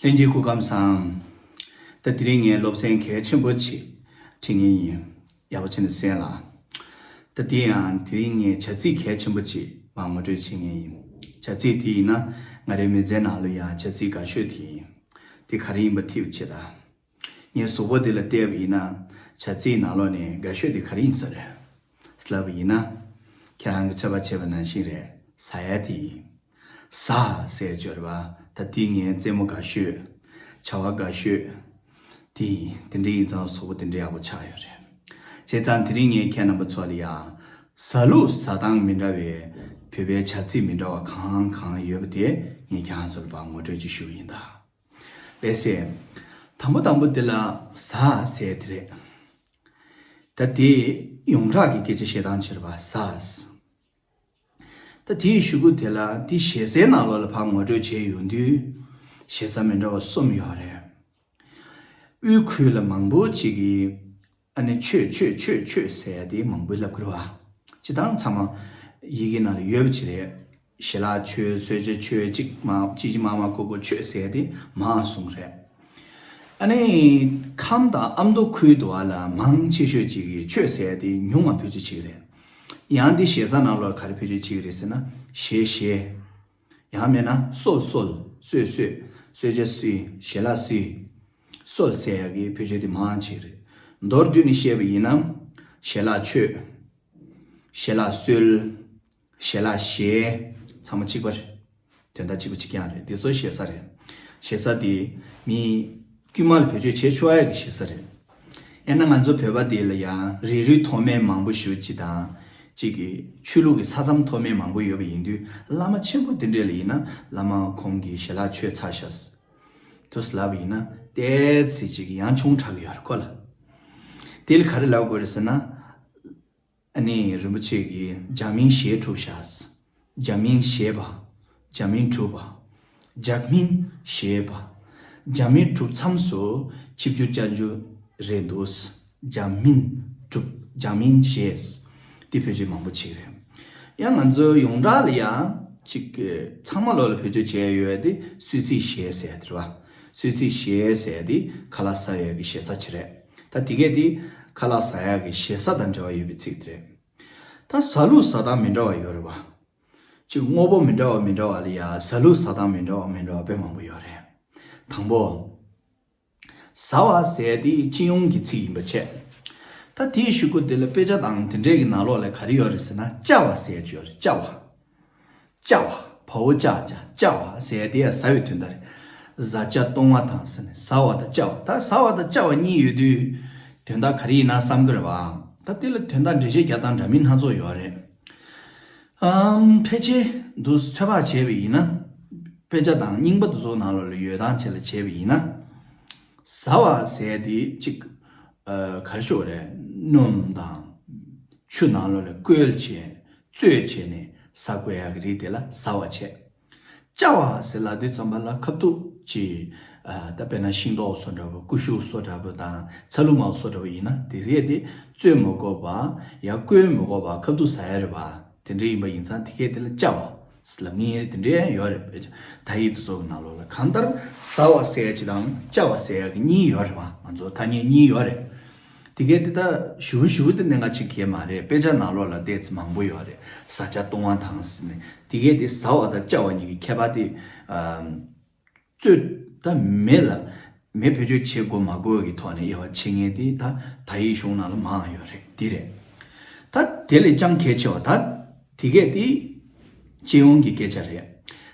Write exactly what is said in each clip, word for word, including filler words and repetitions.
ལྷན་རྒྱས་སྐུ་ཁམས་བཟང་། ད་དེ་རིང་ངས་སློབ་ཚན་གལ་ཆེན་པོ་ཅིག་ཁྲིད་ངེས་ཡིན། ཡག་པོ་བྱས་ནས་གསན་ལ། ད་དེ་ཡང་དེ་རིང་ངས་བྱ་ཚིག་གལ་ཆེན་པོ་ཅིག་མར་ངོ་སྤྲོད་བྱེད་ངེས་ཡིན། བྱ་ཚིག་དེ་ཡིན་ན་ང་རའི་མི་ཚེའི་ནང་ལ་ཡང་བྱ་ཚིག་དགའ་ཤོས་དེ་ཡིན། དེ་ག་རེ་ཡིན་པ་ཐིག་བྱེད་ད། ངས་གཟུགས་པོ་འདི་ལ་བལྟས་པ་ཡིན་ན་བྱ་ཚིག་ནང་ལོགས་ནས་དགའ་ཤོས་དེ་ག་རེ་ཡིན་ས་རེད། ལབ་པ་ཡིན་ན། ཁྱེད་རང་གིས་ཚོད་དཔག་བྱས་པ་ནང་བཞིན་རེད། ཟ་ཡ་དེ་ཡིན། ཟ་ཟེར་སྦྱོར་བ་ད་དེ་ངའི་རྩེད་མོ་དགའ་ཤོས། བྱ་བ་དགའ་ཤོས། དེ་ཡིན། དེ་འདྲ་ཡིན་ཙང་གཟུགས་པོ་དེ་འདྲ་ཡག་པོ་ཆགས་ཡོད་རེད། བྱས་ཙང་དེ་རིང་ངས་ཁྱེད་རྣམ་པ་ཚོ་ལ་ཡང་ཟ་ལུགས་ཟ་སྟངས་མི་འདྲ་བའི་བོད་པའི་བྱ་ཚིག་མི་འདྲ་བ་གང་གང་ཡོད་པ་དེ་ངས་ཁྱེད་རང་ཚོ་ལ་ཕར་ངོ་སྤྲོད་ཅིག་ཞུ་གི་ཡིན་ད། ལགས་སེ། དང་པོ་དང་པོ་དེ་ལ་ཟ་ཟེར་དེ་རེད། ད་དེ་ཡོངས་གྲགས་ཀྱི་སྐད་ཆ་བཤད་སྟངས་བྱེད་པ་ཟ། ད་དེའི་གཞུག་གུ་དེ་ལ་དེ་ཞེ་སའི་ནང་ལོགས་ལ་ཕར་ངོ་སྤྲོད་བྱས་ཡོང་དུས། ཞེ་ས་མི་འདྲ་བ་གསུམ་ཡོད་རེད། དབུས་ཁུལ་ལ་མང་པོ་ཅིག་གིས་ཨ་ནི་ཆོས་ཆོས་ཆོས་ཆོས་ཟེར་ཡ་དེ་མང་པོ་ལབ་ཀྱི་རེད་བ། སྤྱིར་བཏང་ཚང་མ་ཡི་གེ་ནང་ལ་ཡོད་པ་ཅིག་རེད། ཞལ་ལག་མཆོད། གསོལ་ཇ་མཆོད། གཅིག་མ་གཅིག་གཅིག་མ་མ་ཀོ་ཀོ་མཆོད་ཟེར་ཏེ་མང་གསུངས་རེད། ཨ་ནི་ཁམས་དང་ཨ་མདོ་ཁུལ་དུ་བ་ལ་མང་ཆེ་ཤོས་ཅིག་གིས་མཆོད་ཟེར་ཏེ་ཉུང་བ་བེད་སྤྱོད་བྱེད་ཀྱི་རེད། ཡང་འདི་ཞེ་ས་ནང་ལོགས་ག་རེ་བེད་སྤྱོད་བྱེད་ཀྱི་རེད་ཟེར་ན་ཞེ་ཞེ། ཡང་མེད་ན་གསོལ་གསོལ། གསོལ་གསོལ། གསོལ་ཇ་གསོལ། ཞལ་ལག་གསོལ། གསོལ་ཟེར་ཡ་གི་བེད་སྤྱོད་དེ་མང་ཆེ་རེད། མདོར་བསྡུས་ནས་བཤད་པ་ཡིན་ན། ཞལ་ལག་མཆོད། ཞལ་ལག་གསོལ། ཞལ་ལག་བཞེས། ཚང་མ་གཅིག་པ་རེད། དོན་དག་གཅིག་པ་གཅིག་རྐྱང་རེད། དེ་ཚོ་ཞེ་ས་རེད། ཞེ་ས་དེ་མི་དཀྱུས་མ་ལ་བེད་སྤྱོད་བྱེད་ཆོག་ཡ་གི་ཞེ་ས་རེད། ཡང་ན་ང་ཚོ་བོད་པ་དེ་ལ་ཡང་རིགས་རུས་མཐོ་དམན་མང་པོ་ཞེ་པོ་ཅིག་དང་། གཅིག་གི་ཆོས་ལུགས་ཀྱི་ས་མཚམས་མཐོ་དམན་མང་པོ་ཡོད་པ་ཡིན་དུས་བླ་མ་ཆེན་པོ་དེ་འདྲས་ལ་ཡིན་ན་བླ་མ་ཁོང་གི་ཞལ་ལག་མཆོད་ཚར་ཤག་དུས་ལབ་པ་ཡིན་ན་ཏོག་ཙམ་ཅིག་ཡང་ཆུང་དྲགས་ཀྱི་ཡོད་རེད་ཁོ་ལ། དེ་ལ་ག་རེ་ལབ་དགོས་རེད་ཟེར་ན། ཨ་ནི་རིན་པོ་ཆེ་གིས་ཇ་མིན་ཞེས་གྲུབ་ཤག་ཇ་མིན་ཞེས་པ། ཇ་མིན་གྲུབ་པ། ཇ་མིན་ཞེས་པ། ཇ་མིན་གྲུབ་མཚམས་སུ་ཆིབས་བསྒྱུར་བསྐྱར་བསྒྱུར་རེད་འདུག་ཇ་མིན་གྲུབ། ཇ་མིན་ཞེས། འདི་བེད་སྤྱོད་མང་པོ་ཅིག་རེད། ཡང་ང་ཚོའི་ཡོངས་གྲགས་ལ་ཡང་ཅིག་ཚང་མ་ལོག་ལ་བེད་སྤྱོད་བྱས་ཡོད་དེ་གསོལ་ཚིགས་ཞེས་ཟེར་ཡ་དེ་རེད་བ། གསོལ་ཚིགས་ཞེས་ཟེར་ཡ་དེ་ཁ་ལག་ཟ་ཡ་གི་ཞེ་ས་ཅིག་རེད། ད་དེ་གས་དེ་ཁ་ལག་ཟ་ཡ་གི་ཞེ་ས་དང་འབྲེལ་བ་ཡོད་པའི་ཚིག་དེ་རེད། ད་ཟ་ལུགས་ཟ་སྟངས་མི་འདྲ་བ་ཡོད་རེད་བ། གཅིག་དངོས་པོ་མི་འདྲ་བ་མི་འདྲ་བ་ལ་ཡ་ཟ་ལུགས་ཟ་སྟངས་མི་འདྲ་བ་མི་འདྲ་བ་དཔེ་མང་པོ་ཡོད་རེད། དང་པོ། ཟ་བ་ཟེར་དེ་སྤྱི་ཡོངས་ཀྱི་ཚིག་ཡིན་པ་བྱས། ད་དེའི་གཞུག་གུ་དེ་ལ་དཔེ་ཆ་དང་དེ་འདྲས་ཀྱི་ནང་ལོགས་ལ་ག་རེ་ཡོད་རེད་ཟེར་ན་བཅའ་བ་ཟེར་ཡ་ཅིག་ཡོད་རེད། བཅའ་བ། བཅའ་བ། བ་འོ་ཅ་བཅའ། བཅའ་བ་ཟེར་དེ་ཡང་ཟ་བའི་དོན་དག་རེད། བཟའ་བཅའ་བཏུང་བ་དང་ཟེར་ནས་ཟ་བ་དང་བཅའ་བ། ད་ཟ་བ་དང་བཅའ་བ་གཉིས་ཡོད་དུས་དོན་དག་ག་རེ་ཡིན་ན་བསམ་གི་རེད་བ། ད་དེ་ལ་དོན་དག་འགྲེལ་བཤད་རྒྱག་སྟངས་འདྲ་མིན་སྣ་ཚོགས་ཡོད་རེད། ཨམ་ཕལ་ཆེར་འདུག་ཚོད་དཔག་བྱས་པ་ཡིན་ན། དཔེ་ཆ་དང་རྙིང་པ་དེ་ཚོ་ནང་ལོགས་ལ་ཡོད་སྟངས་བྱས་ལ་བྱས་པ་ཡིན་ན། ཟ་བ་ཟེར་དེ་གཅིག་ཨ་ག་རེ་ཞུ་དགོས་རེད། སྣུམ་དང་ཆུ་ནང་ལོགས་ལ་བསྐོལ་བྱས་བཙོས་བྱས་ནས་ཟ་དགོས་ཡག་གི་རིགས་དེ་ལ་ཟ་བ་བྱས། བཅའ་བ་ཟེར་ལབ་དུས་ཙམ་པ་ལ་ཁ་ཐུག་ཅིག་ཨ་ད་དཔེར་ན་ཤིང་ཏོག་བཟོ་འདྲ་པོ་ཀུ་ཤུ་བཟོ་འདྲ་པོ་དང་ཚ་ལུ་མ་བཟོ་འདྲ་པོ་ཡིན་ན་དེ་གས་དེ་བཙོས་མི་དགོས་པ་ཡང་བསྐོལ་མི་དགོས་པ་ཁ་ཐུག་ཟ་ཡ་རེད་བ། དེ་འདྲ་ཡིན་པ་ཡིན་ཙང་དེ་གས་དེ་ལ་བཅའ་བ་ཟེར་ལབ་མཁན་དེ་འདྲ་ཡང་ཡོད་རེད། དཔེ་ཆ་དག་ཡིག་དེ་ཚོ་གི་ནང་ལོགས་ལ་གང་ལྟར་ཟ་བ་ཟེར་ཡ་ཅིག་དང་བཅའ་བ་ཟེར་ཡ་གི་གཉིས་ཡོད་རེད་བ། ང་ཚོ་ཐ་སྙད་གཉིས་ཡོད་རེད། དེ་གས་དེ་ད་ཞུ་ཞུ་དེ་གནད་འགག་ཅིག་གས་མ་རེད། དཔེ་ཆ་ནང་ལོགས་ལ་ཏོག་ཙམ་མང་པོ་ཡོད་རེད། ཟ་བཅའ་བཏུང་བ་དང་ཟེར་ནས་དེ་གས་དེ་ཟ་བ་དང་བཅའ་བ་གཉིས་ཀྱི་ཁྱད་པར་དེ་ཨམ། བཙོས་ད་མེ་ལ་མེ་བེད་སྤྱོད་བྱེད་དགོས་མ་དགོས་ཀྱི་ཐོག་ནས་དབྱེ་བ་ཕྱེ་མཁན་དེ་ད་དག་ཡིག་གཞུང་ནང་ལ་མང་ཡོད་རེད། འདི་རེད། ད་དེ་ལས་ཀྱང་གལ་ཆེ་བ་ད་དེ་གས་དེ་སྤྱི་ཡོངས་ཀྱི་སྐད་ཆ་རེད།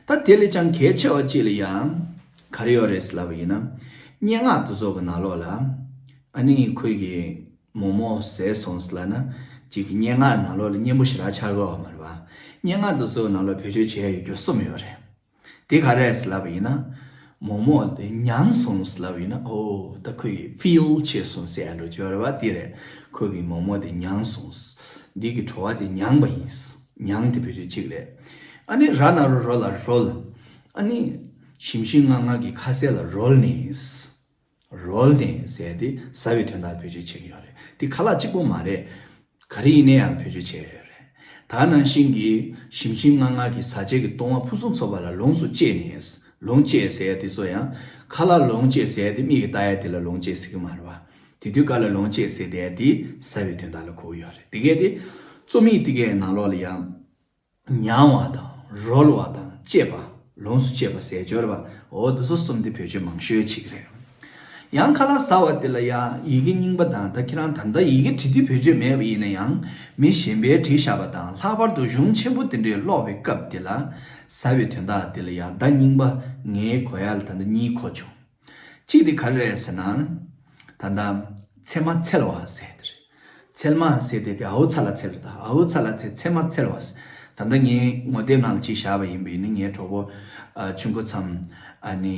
ད་དེ་ལས་ཀྱང་གལ་ཆེ་བ་གཅིག་ལ་ཡང་ག་རེ་ཡོད་རེད་ཟེར་ལབ་པ་ཡིན་ན། སྙན་ངག་དེ་ཚོ་གི་ནང་ལོགས་ལ་ཨ་ནི་ཁོས་གི་མོག་མོག་ཟས་སོང་ཟེར་ལབ་ན་ཅིག་གི་སྙན་ངག་ནང་ལོགས་ལ་སྙན་པོ་ཞེ་དྲག་ཆགས་ཀྱི་ཡོད་མ་རེད་བ། སྙན་ངག་དེ་ཚོ་གི་ནང་ལོགས་བེད་སྤྱོད་བྱེད་ཡ་ཡོད་རྒྱུ་གསུམ་ཡོད་རེད། དེ་ག་རེ་རེད་ལབ་པ་ཡིན་ན། མོག་མོག་དེ་མྱངས་སོང་ལབ་པ་ཡིན་ན། ཨོ་ད་ཁོས་ཕིལ་བྱས་སོང་ཟེར་ཡ་འདྲ་ཅིག་ཡོད་རེད་བ། དེ་རེད། ཁོས་གི་མོག་མོག་དེ་མྱངས་སོང་། འདི་གི་བྲོ་བ་དེ་མྱངས་པ་ཡིན། མྱངས་དེ་བེད་སྤྱོད་གཅིག་རེད། ཨ་ནི་ར་ན་རོ་རོ་ལ་རོལ། ཨ་ནི་ཞིམ་ཞིམ་ངང་ངང་གི་ཁ་ཟས་ལ་རོལ་ནས། རོལ་ནས་ཟེར་དེ་ཟ་བའི་དོན་དག་བེད་སྤྱོད་བྱེད་ཀྱི་ཡོད་རེད། དེ་ཁ་ལག་གཅིག་པོ་མ་རེད། ག་རེ་ཡིན་ན་ཡང་བེད་སྤྱོད་བྱས་ཡོད་རེད། ད་ནང་བཞིན་གྱི་ཞིམ་ཞིམ་ངང་ངང་གི་ཟ་བྱེད་ཀྱི་བཏུང་བ་ཕུན་སུམ་ཚོགས་པ་ལ་ལོངས་སུ་སྤྱད་ནས་ ལོངས་སྤྱད་ཟེར་ཡ་དེ་ཚོ་ཡང་ཁ་ལག་ལོངས་སྤྱད་ཟེར་ཡ་དེ་མིག་གིས་ལྟ་ཡ་དེ་ལ་ལོངས་སྤྱད་ཟེར་གི་མ་རེད་བ། དེ་དུས་ཀ་ལ་ལོངས་སྤྱད་ཟེར་དེ་དེ་ཟ་བའི་དོན་དག་ལ་གོ་གི་ཡོད་རེད། དེ་གས་དེ་རྩོམ་ཡིག་དེ་གའི་ནང་ལོགས་ལ་ཡང་མྱང་བ་དང་རོལ་བ་དང་སྤྱད་པ། ལོངས་སུ་སྤྱད་པ་ཟེར་སྦྱོར་བ། འོ་དེ་ཚོ་གསུམ་དེ་བེད་སྤྱོད་མང་ཤོས་བྱེད་ཀྱི་རེད། ཡང་ཁ་ལག་ཟ་བ་དེ་ལ་ཡང་ཡི་གེ་རྙིང་པ་དང་། ད་ཁྱེད་རང་ད་ལྟ་ཡི་གེ་བྲིས་དུས་བེད་སྤྱོད་མེད་པ་ཡིན་ན་ཡང་མི་གཞན་པས་བྲིས་བཞག་པ་དང་། ལྷག་པར་དུ་གཞུང་ཆེན་པོ་དེ་འདྲའི་ཀློག་པའི་སྐབས་དེ་ལ་ཟ་བའི་དོན་དག་དེ་ལ་ཡང་བརྡ་རྙིང་པ་ངའི་གོ་ཡག་ལ་ད་ལྟ་གཉིས་གོ་བྱུང་། གཅིག་དེ་ག་རེ་རེད་ཟེར་ན། ད་ལྟ་ཚེར་མ་འཚལ་བ་ཟེར་དེ་རེད། འཚལ་མ་ཟེར་དེ་དེ་ཨའུ་ཚ་ལ་འཚལ་རེད། ད་ཨའུ་ཚ་ལ་འཚལ། ཚེར་མ་འཚལ་བ་ཟེར། ད་ལྟ་ངའི་ངོ་དེབ་ནང་ལ་ཅིག་བཞག་པ་ཡིན་པ་ཡིན་ན་ངའི་གྲོགས་པོ་ཨ་ཆུང་ཀུ་མཚམས་ཨ་ནི་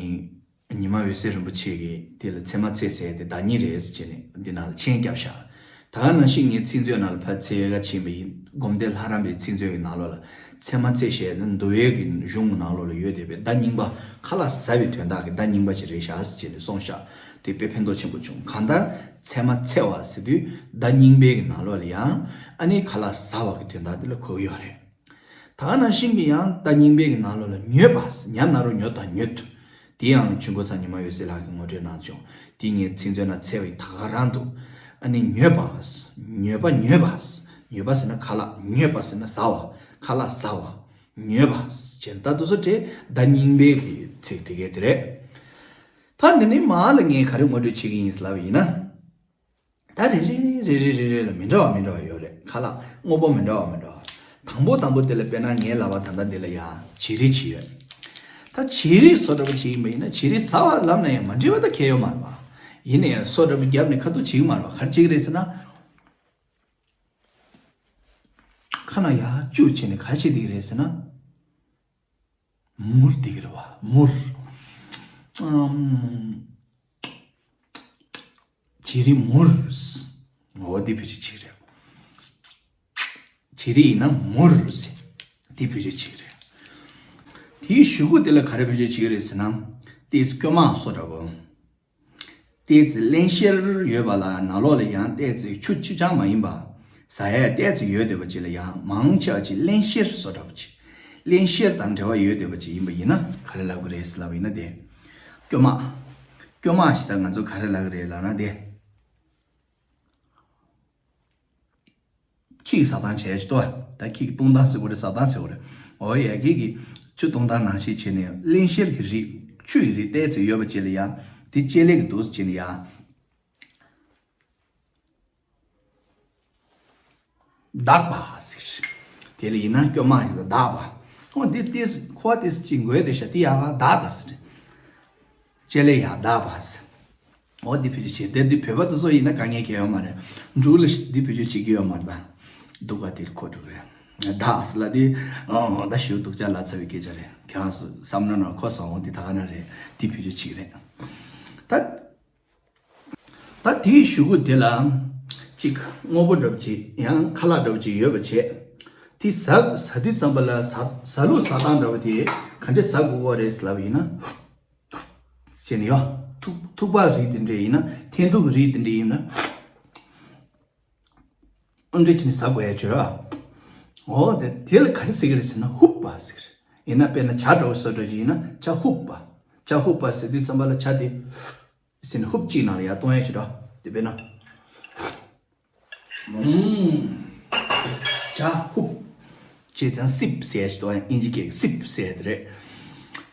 ཉི་མ་འོད་ཟེར་རིན་པོ་ཆེ་གིས་དེ་ལ་ཚེར་མ་འཚལ་ཟེར་དེ་བརྡ་རྙིང་རེད་ཟེར་བྱས་ནས་འདི་ནང་ལ་མཆན་བརྒྱབ་བཞག། ད་ག་ནང་བཞིན་ངའི་ཚིག་མཛོད་ནང་ལ་ཕར་ཚེ་ཡོལ་ག་ཕྱིན་པ་ཡིན། སྒོམ་བཟླས་ལྷ་རམས་པའི་ཚིག་མཛོད་ཀྱི་ནང་ལོགས་ལ་ཚེར་མ་འཚལ་ཞེས་འདུལ་བའི་གི་གཞུང་གི་ནང་ལོགས་ལ་ཡོད་བསྡད་པའི་བརྡ་རྙིང་པ། ཁ་ལག་ཟ་བའི་དོན་དག་གི་བརྡ་རྙིང་པ་ཅིག་རེད་ཤག་ཟེར་ནས་གསུངས་ཤག། དེ་དཔེ་ཕན་ཐོགས་ཆེན་པོ་བྱུང་། གང་ལྟར་ཚེར་མ་འཚལ་བ་ཟེར་དུས་བརྡ་རྙིང་པའི་གི་ནང་ལོགས་ལ་ཡང་ཨ་ནི་ཁ་ལག་ཟ་བ་གི་དོན་དག་དེ་ལ་གོ་གི་ཡོད་རེད། ད་ག་ནང་བཞིན་གྱི་ཡང་བརྡ་རྙིང་པའི་གི་ནང་ལོགས་ལ་ཉོས་པ། ཉ་ན་རོ་ཉོ་དང་ཉོས། དེ་ཡང་ཆུང་ཀུ་ཚ་ཉི་མ་འོད་ཟེར་ལགས་ཀྱིས་ངོ་སྤྲོད་གནང་བྱུང་། དེ་ངའི་ཚིག་མཛོད་ནང་འཚོལ་བའི་ད་ག་རང་འདུག། ཨ་ནི་ཉོས་པ། ཉོས་པ་ཉོས་པ། ཉོས་པ་ཟེར་ན་ཁ་ལག། ཉོས་པ་ཟེར་ན་ཟ་བ། ཁ་ལག་ཟ་བ། ཉོས་པ་ཟེར་ད་དུ་སོ་ཏྲེ་བརྡ་རྙིང་པའི་གི་ཚིག་དེ་གས་དེ་རེད། ད་འདི་ནི་མ་ལ་ངས་ག་རེ་ངོ་སྤྲོད་བྱེད་ཀྱི་ཡིན་ཟེར་ལབ་ཡིན་ན། ད་རེ་རེ་རེ་རེ་རེ་རེ་ལ་མི་འདྲ་བ་མི་འདྲ་བ་ཡོད་རེད། ཁ་ལག་དངོས་པོ་མི་འདྲ་བ་མི་འདྲ་བ། དང་པོ་དང་པོ་དེ་ལ་དཔེར་ན་ངའི་ལག་པ་ད་ལྟ་འདི་ལ་ཡ་བྱི་རིལ་ཅིག་ཡོད། ད་བྱི་རིལ་བཟོ་འདྲ་པོ་ཅིག་ཡིན་པ་ཡིན་ན་བྱི་རིལ་ཟ་བ་ལབ་ན་ཡང་མ་འགྲིག་པ་ད་གལ་ཡོད་མ་རེད་པ། ཡིན་ན་ཡང་སོ་འདྲ་པོ་བརྒྱབ་ནས་ཁ་ཐུག་བྱེད་ཀྱི་མ་རེད་པ། ག་རེ་བྱེད་ཀྱི་རེད་ཟེར་ན། ཁ་ནང་ཡར་བཅུག་བྱས་ནས་ག་རེ་བྱེད་བསྡད་ཀྱི་རེད་ཟེར་ན། མུར་བསྡད་ཀྱི་རེད་པ། མུར། ཨམ། བྱི་རིལ་མུར། འོ་འདི་བེད་སྤྱོད་བྱེད་ཀྱི་རེད། བྱི་རིལ་ཡིན་ན་མུར་ཟེར། འདི་བེད་སྤྱོད་བྱེད་ཀྱི་རེད། དེའི་གཞུག་གུ་དེ་ལ་ག་རེ་བེད་སྤྱོད་བྱེད་ཀྱི་རེད་ཟེར་ན། ཏོག་ཙམ་སྐྱོ་མ་བཟོ་འདྲ་པོ། ཏོག་ཙམ་བརླན་གཤེར་ཡོད་པ་ལ་ནང་ལོགས་ལ་ཡང་ཏོག་ཙམ་ཆུ་ཆུ་ཆུ་ཆུང་མ་ཡིན་པ། ཟ་ཡ་ཏོག་ཙམ་ཡོད་བསྡད་པ་ཅིག་ལ་ཡང་མང་ཆེ་བ་ཅིག་བརླན་གཤེར་བཟོ་འདྲ་པོ་ཅིག། བརླན་གཤེར་དང་འབྲེལ་བ་ཡོད་བསྡད་པ་ཅིག་ཡིན་པ་ཡིན་ན་ག་རེ་ལབ་ཀྱི་རེད་ཟེར་ལབ་པ་ཡིན་ན་དེ། སྐྱོ་མ། སྐྱོ་མ་ཞེས་ད་ང་ཚོ་ག་རེ་ལབ་ཀྱི་རེད་ལབ་ན་དེ། ཁྱི་གི་ཟ་སྟངས་བྱས་ཅི་ཏོ། ད་ཁྱི་གི་བཏུང་སྟངས་ཟེར་དགོས་རེད། ཟ་སྟངས་ཟེར་དགོས་རེད། འོ་ཡ་ཁྱི་གི་ཆུ་བཏུང་སྟངས་ནང་བཞིན་བྱས་ནས་བརླན་གཤེར་གྱི་རིགས་ཆུ་ཡི་རིགས་ཏོག་ཙམ་ཡོད་པ་ཅིག་ལ་ཡ། དེ་ལྕེ་ལེ་གི་འདུག་སེ་བྱས་ནས་ཡ། འདག་པ་ཟེར། དེ་ལ་ཡིན་ན་སྐྱོ་མ་ཞིག་ལ་འདག་པ། ཁོ་འདི་ཏོག་ཙམ་ཁོ་ཏོག་ཙམ་ཅིག་འགོས་བསྡད་ཤག། དེ་ཡག་ག་འདག་པ་ཟེར། ལྕེ་ལེ་ཡ་འདག་པ་ཟེར། འོ་འདི་བེད་སྤྱོད་བྱེད་དེ། འདི་བོད་པ་དེ་ཚོ་ཡིན་ན་དཀའ་ངལ་གང་ཡང་ཡོད་མ་རེད། འབྲུག་ལ་འདི་བེད་སྤྱོད་བྱེད་ཀྱི་ཡོད་མ་རེད་ད། སྡུག་ག་དེར་ཁོ་འགྲོ་གི་རེད། འདག་ཟེར་ལབ་དེ། ཨང་ད་ཞེ་པོ་སྡུག་ཅག་ལབ་ཚར་བའི་སྐད་ཆ་རེད། ཁྱེད་རང་ཚོ་བསམ་བློ་ནང་ཁོ་བཟང་བོ་འདི་ད་ག་ན་རེད། འདི་བེད་སྤྱོད་བྱེད་ཀྱི་རེད། ད། ད་དེའི་གཞུག་གུ་དེ་ལ་གཅིག་དངོས་པོ་འདྲ་པོ་ཅིག་ཡང་ཁ་ལག་འདྲ་པོ་ཅིག་ཡོད་པ་བྱས། དེ་ཟ་ཟ་དུས་ཙམ་པ་ལ་ཟ་ཟ་ལུགས་ཟ་སྟངས་འདྲ་པོ་དེ་ག་འདྲས་ཟ་དགོས་ཀྱི་རེད་ཟེར་ལབ་པ་ཡིན་ན། ཟེར་ནས་ཡོད། ཐུག་ཐུག་པ་རིགས་དེ་འདྲས་ཡིན་ན། འཐེན་ཐུག་རིགས་དེ་འདྲས་ཡིན་ན། ཨ་འདྲས་བྱས་ནས་ཟ་དགོས་ཡ་ཅིག་རེད། འོ་དེ་དེ་ལ་ག་རེ་ཟེར་གྱི་རེད་ཟེར་ན་ཧུབ་པ་ཟེར་གྱི་རེད། ཡིན་ན་དཔེར་ན་ཇ་འདྲ་པོ་བཟོ་འདྲ་ཅིག་ཡིན་ན་ཇ་ཧུབ་པ། ཇ་ཧུབ་པ་ཟེར་དུས་ཙམ་པ་ལ་ཇ་དེ། ཟེར་ནས་ཧུབ་གཅིག་ནང་ལ་ཡར་གཏོང་ཡ་ཞིག་འདྲ། དེ་དཔེར་ན། ཨུམ། ཇ་ཧུབ། བྱས་ཙང་སིབ་ཟེར་ཡ་ཞིག་འདུག། ཨིན་ཇི་སྐད་ཀྱི་སིབ་ཟེར་ཡ་དེ་རེད།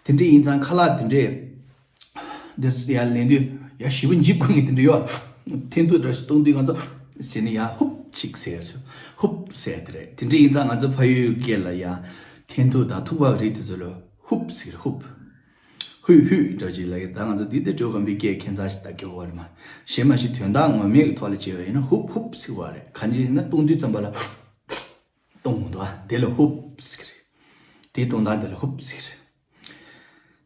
དེ་འདྲ་ཡིན་ཙང་ཁ་ལག་དེ་འདྲས། འདིར་ཡར་ལེན་དུས་ཡར་ཞེ་པོ་འཇིབ་དགོས་ངེས་དེ་འདྲ་ཡོད། འཐེན་ཐུག་འདྲ་ཞིག་གཏོང་དུས་ང་ཚོ། ཟེར་ནས་ཡར་ཧུབ་གཅིག་ཟེར་ཡ་ཞིག། ཧུབ་ཟེར་ཡ་དེ་རེད། དེ་འདྲ་ཡིན་ཙང་ང་ཚོ་ཕ་ཡུལ་སྐད་ལ་ཡང་འཐེན་ཐུག་དང་ཐུག་པ་རིགས་དེ་ཚོ་ལ་ཧུབ་ཟེར་ཧུབ། ཧུད་ཧུད་འདྲ་ཅིག་ལབ་ཀྱི། ད་ང་ཚོ་འདི་དེ་འགྲོ་གམ་པའི་སྐད་ཁྱད་མཚར་ཞིག་ལྟ་སྐྱོ་བོ་རེད་མ། གཞན་མ་གཞི་དོན་དག་ངོ་མའི་གི་ཐོག་ལ་བྱས་པ་ཡིན་ན་ཧུབ་ཧུབ་ཟེར་བ་རེད། གང་ཅི་ཡིན་ན་གཏོང་དུས་ཙམ་པ་ལ་གཏོང་མི་འདུག་ཨ། དེ་ལ་ཧུབ་ཟེར་གི་རེད། དེ་གཏོང་སྟངས་དེ་ལ་ཧུབ་ཟེར་གི་རེད།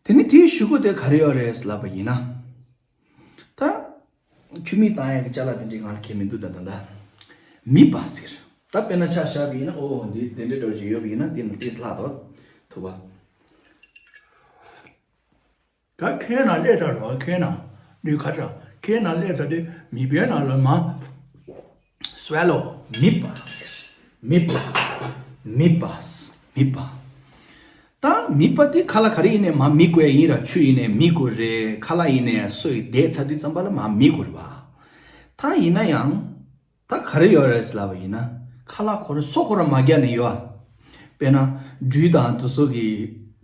དེ་ནི་དེའི་གཞུག་གུ་དེ་ག་རེ་ཡོད་རེད་ལབ་པ་ཡིན་ན། ད། ཁྱུར་མིད་བཏང་ཡག་གི་ཅ་ལག་དེ་འདྲའི་ང་ལ་གལ་མི་འདུག་ད་ད་ད། མིད་པ་ཟེར། ད་དཔེར་ན་ཆ་བཞག་པ་ཡིན་ན་ཨོ་འདི་དེ་འདྲའི་འདྲ་ཅིག་ཡོད་པ་ཡིན་ན་དེ་ནི་ཏོག་ཙམ་ལྷག་འདུག་ཐུབ་པ། ད་ཁའི་ནང་སླེབས་ཚར་རོ། ཁའི་ནང་འདི་ག་ཚ། ཁའི་ནང་སླེབས་ཚར་དུས་མིད་པའི་ནང་ལ་མར་སུ་ཝེ་ལོ། མིད་པ་ཟེར། མིད་པ། མིད་པ། མིད་པ། ད་མིད་པ་དེ་ཁ་ལག་ག་རེ་ཡིན་ནའི་མར་མིད་དགོས་ཡིན་ར། ཆུ་ཡིན་ནའི་མིད་དགོས་རེད། ཁ་ལག་ཡིན་ནའི་སོ་ཡི་བསྡད་ཚར་དུས་ཙམ་པ་ལ་མར་མིད་དགོས་རེད་བ། ད་ཡིན་ན་ཡང་ད་ག་རེ་ཡོད་རེད་ལབ་པ་ཡིན་ན། ཁ་ལག་ཁོ་རང་སོ་ཁོ་རང་མ་བརྒྱབ་ནས་ཡོད་ཨ། དཔེར་ན་སྦྲུལ་དང་དེ་ཚོ་གི་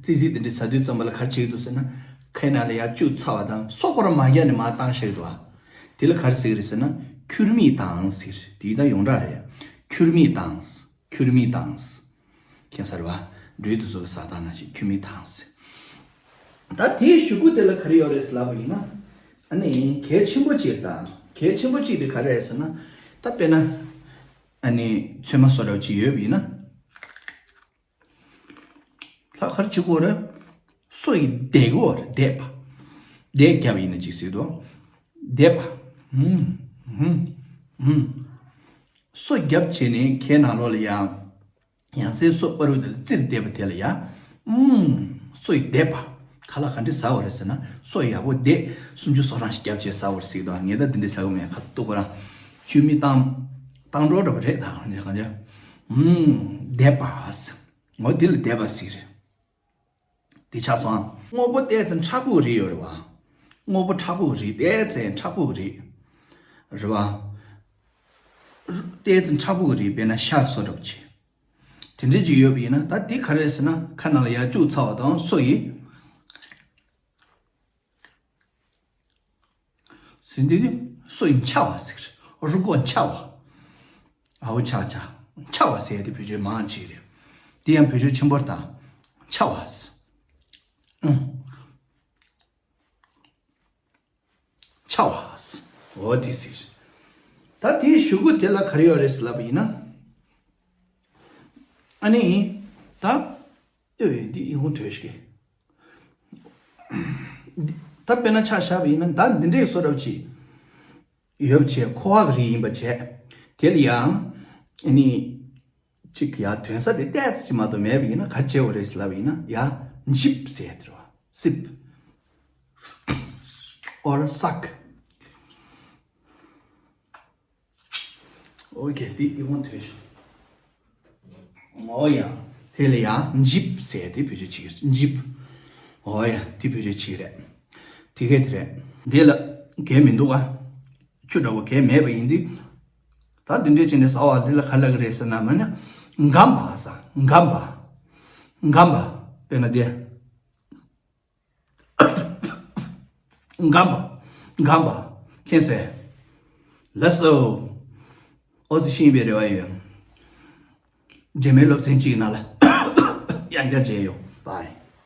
ཙི་ཙི་དེ་འདྲ་ཟ་དུས་ཙམ་པ་ལ་ག་རེ་བྱེད་ཀྱི་འདུག་ཟེར་ན། ཁའི་ནང་ལ་ཡར་བཅུག་ཚར་བ་དང་སོ་ཁོ་རང་མ་བརྒྱབ་ནས་མར་བཏང་བཞག་གི་འདུག་ཨ། དེ་ལ་ག་རེ་ཟེར་གི་རེད་ཟེར་ན། ཁྱུར་མིད་བཏང་ཟེར། དེ་ད་ཡོངས་གྲགས་རེད། ཁྱུར་མིད་བཏང་། ཁྱུར་མིད་བཏང་། མཁྱེན་གསལ་བ། སྦྲུལ་དེ་ཚོ་གི་ཟ་སྟངས་ནང་བཞིན་ཁྱུར་མིད་བཏང་ཟེར། ད་དེའི་གཞུག་གུ་དེ་ལ་ག་རེ་ཡོད་རེད་ཟེར་ལབ་པ་ཡིན་ན། ཨ་ནི་གལ་ཆེན་པོ་གཅིག་དང་། གལ་ཆེན་པོ་གཅིག་དེ་ག་རེ་རེད་ཟེར་ན། ད་དཔེར་ན་ཨ་ནི་ཚོད་མ་སོ་འདྲ་བ་གཅིག་ཡོད་པ་ཡིན་ན། ད་ག་རེ་བྱེད་དགོས་རེད། སོ་ཡི་བསྡད་དགོས་རེད། བསྡད་པ། བསྡད་རྒྱབ་ཡིན་ན་གཅིག་ཟེར་དོ། བསྡད་པ། ཧུམ། ཧུམ། ཧུམ། སོ་རྒྱབ་བྱས་ནས་ཁའི་ནང་ལོགས་ལ་ཡང་། ཡང་སའི་སོ་པ་རུ་དེ་ལ་བཙིར་བསྡད་པ་དེ་ལ་ཡ། ཨུམ། སོ་ཡི་བསྡད་པ། ཁ་ལག་ག་འདྲ་ཟ་བ་རེད་ཟེར་ན། སོ་ཡག་པོ་བསྡད། སུམ་ཅུ་སོ་གྲངས་ཤིག་རྒྱབ་བྱས་ཟ་བ་རེད་ཟེར་གི་འདུག་ངས་ད་འདི་འདྲ་ཟ་གི་མེད། ཁ་ཐུག་ཁོ་རང་ཁྱུར་མིད་བཏང་། བཏང་འགྲོ་འདྲ་པོ་རེད། ད་གང་ཅི་གང་ཅི། ཨུམ། བསྡད་པ། འོ་འདི་ལ་བསྡད་པ་ཟེར་གི་རེད། དེ་ཆགས་སོང་། དངོས་པོ་ཏོག་ཙམ་མཁྲེགས་པོ་རེད་ཡོད་རེད་བ། དངོས་པོ་མཁྲེགས་པོ་རེད། ཏོག་ཙམ་མཁྲེགས་པོ་རེད། རེད་བ། ཏོག་ཙམ་མཁྲེགས་པོ་རེད། དཔེར་ན་ཤ་བཟོ་འདྲ་པོ་ཅིག་དེ་འདྲ་ཅིག་ཡོད་པ་ཡིན་ན། ད་དེ་ག་རེ་ཟེར་ན། ཁ་ནང་ལ་ཡར་བཅུག་ཚར་བ་དང་སོ་ཡི། ཟིན་དེ་ནི་སོ་ཡི་འཕྱ་བ་ཟེར། རུ་ཀོ་འཕྱ་བ། ཨའོ་ཆ་ཆ། འཕྱ་བ་ཟེར་དེ་བེད་སྤྱོད་མང་ཅིག་རེད། དེ་ཡང་བེད་སྤྱོད་ཆེན་པོ་རེད་ད། འཕྱ་བ་ཟེར། ཨང་། འཕྱ་བ་ཟེར། འོ་དེ་ཟེར། ད་དེའི་གཞུག་གུ་དེ་ལ་ག་རེ་ཡོད་རེད་ཟེར་ལབ་པ་ཡིན་ན། ཨ་ནི། ད། ཨེ་འདི་ཡིན་ཧོ་ཐོས་ཤིག་ད་དཔེར་ན་ཆ་བཞག་པ་ཡིན་ན། ད་འདི་འདྲའི་བཟོ་འདྲ་པོ་ཅིག་ཡོད་པ་བྱས། ཁོ་བ་གི་རིགས་ཡིན་པ་བྱས། དེ་ལ་ཡང་ཨ་ནི་ཅིག་ཡ་དོན་ས་དེ་ཏོག་ཙམ་ཅིག་མ་གཏོགས་མེད་པ་ཡིན་ན། ག་རེ་བྱེད་དགོས་རེད་ཟེར་ལབ་པ་ཡིན་ན། ཡ་འཇིབ་ཟེར་དེ་རེད་བ། sip or suck. ཨོ་ཁེ། དེ་ཨི་ཁོང་ཐོས་ཤིག་འོ་ཡ། དེ་ལ་ཡ་འཇིབ་ཟེར་དེ་བེད་སྤྱོད་བྱེད་ཀྱི་རེད། འཇིབ། འོ་ཡ། དེ་བེད་སྤྱོད་བྱེད་ཀྱི་རེད། དེ་ག་དེ་རེད། འདི་ལ་གལ་མི་འདུག་ག་ཆུ་འདྲ་པོ་གལ་མེད་པ་ཡིན་དུས། ད་འདི་འདྲས་བྱས་ནས་ཟ་བ་འདི་ལ་ག་རེ་ལབ་ཀྱི་རེད་ཟེར་ན། མ་ནི་འགམ་པ་ཟེར། འགམ་པ། འགམ་པ། དཔེར་ན་འདི། འགམ་པ། འགམ་པ། མཁྱེན་གསལ། ལགས་སོ། ཨོ་ཙི་ཤེས་པའི་རེ་བ་ཡོད། རྗེས་མའི་སློབ་ཚན་གཅིག་ནང་ལ་ཡང་བསྐྱར་མཇལ་ཡོང་། Bye།